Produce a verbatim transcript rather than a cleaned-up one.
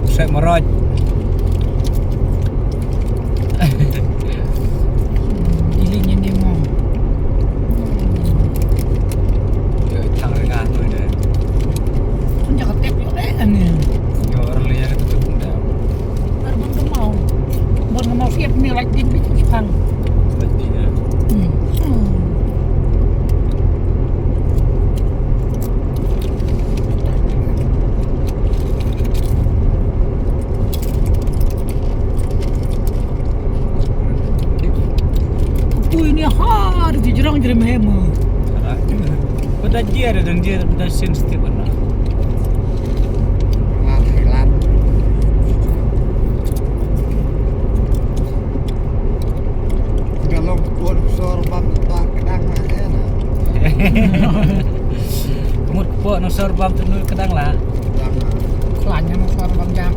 Sep maroj. Dili nyen dei mo. Yo, thang renga tu ina. Pun jaga tep yo eh ani. Yo, rele ya tu tu ina. Ar bun kemau. Bun kemau siap ni lagi ding bitu sepang. Lagi ding ya. Hmm. Hmm. Ui, ni har di jerang jerem hema. Pada dia ada dan dia pada sensitif ana. Lan, lan. Ka long kpur sor bam ta kedang la eh na. Kemut kpur no sor bam tu nu kedang la. Kedang la. Khlanya no sor bam ja.